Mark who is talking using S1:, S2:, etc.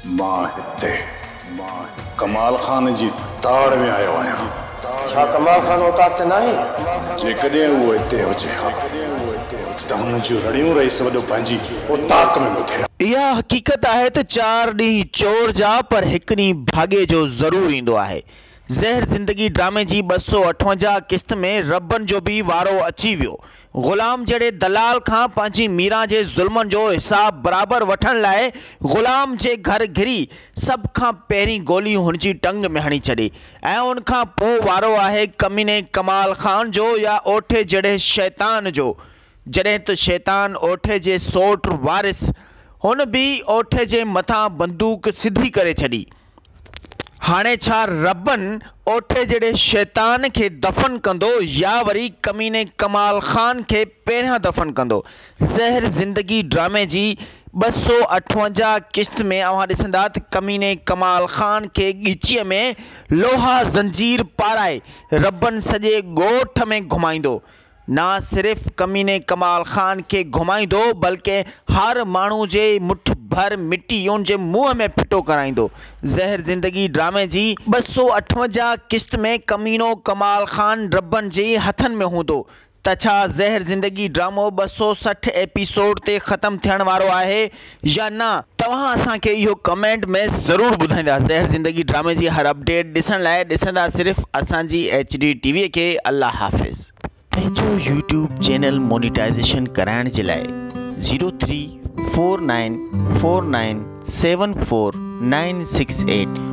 S1: مان هتي ڪمال خان جي تاڙ ۾ آيو آهيان.
S2: ڇا ڪمال خان اوطاق تي ناهي؟
S1: جيڪڏهن اهو هتي هجي ها ته هن جون رڙيون رئيس وڏو پنهنجي اوطاق ۾ ٻڌي ها.
S3: اها حقيقت آهي ته چار ڏينهن چور جا پر هڪ ڏينهن ڀاڳي جو ضرور ايندو آهي. زهر زندگي ڊرامي جي 258 قسط ۾ ربن جو به وارو اچي ويو. غلام جهڙي دلال کان پنهنجي ميران جي ظلمن جو حساب برابر وٺڻ لاء غلام جي گهر گهري سڀ کان پهرين گولي هن جي ٽنگ ۾ هڻي ڇڏي ۽ ان کان پوء وارو آهي ڪميني ڪمال خان جو يا اوٺي جهڙي شيطان جو. جڏهن ته شيطان اوٺي جي سوٽ وارث هن به اوٺي جي مٿان بندوق سڌي ڪري ڇڏي. هاڻي ڇا ربن اوٺي جهڙي شيطان کي دفن ڪندو يا وري ڪميني ڪمال خان کي پهريان دفن ڪندو؟ زهر زندگي ڊرامي جي 258 قسط ۾ اوهان ڏسندا ته ڪميني ڪمال خان کي ڳچيء ۾ لوها زنجير پارائي ربن سڄي ڳوٺ ۾ گهمائيندو. نه صرف ڪميني ڪمال خان کي گهمائيندو بلڪه هر ماڻهو جي مٺ ڀر مٽي ان جي منهن ۾ ڦٽو ڪرائيندو. زهر زندگي ڊرامي جي 258 قسط ۾ ڪمينو ڪمال خان ربن جي هٿن ۾ هوندو ته ڇا زهر زندگي ڊرامو 260 ايپيسوڊ تي ختم ٿيڻ وارو آهي يا نه؟ توهان اسان کي اهو ڪمينٽ ۾ ضرور ٻڌائيندا. زهر زندگي ڊرامي جي هر اپڊيٽ ڏسڻ لاء ڏسندا صرف اسان جي ايڇ ڊي ٽي وي کي. الله حافظ. پنهنجو يوٽيوب چينل مونيٽائيزيشن ڪرائڻ جي لاء zero three four nine four nine seven four nine six eight.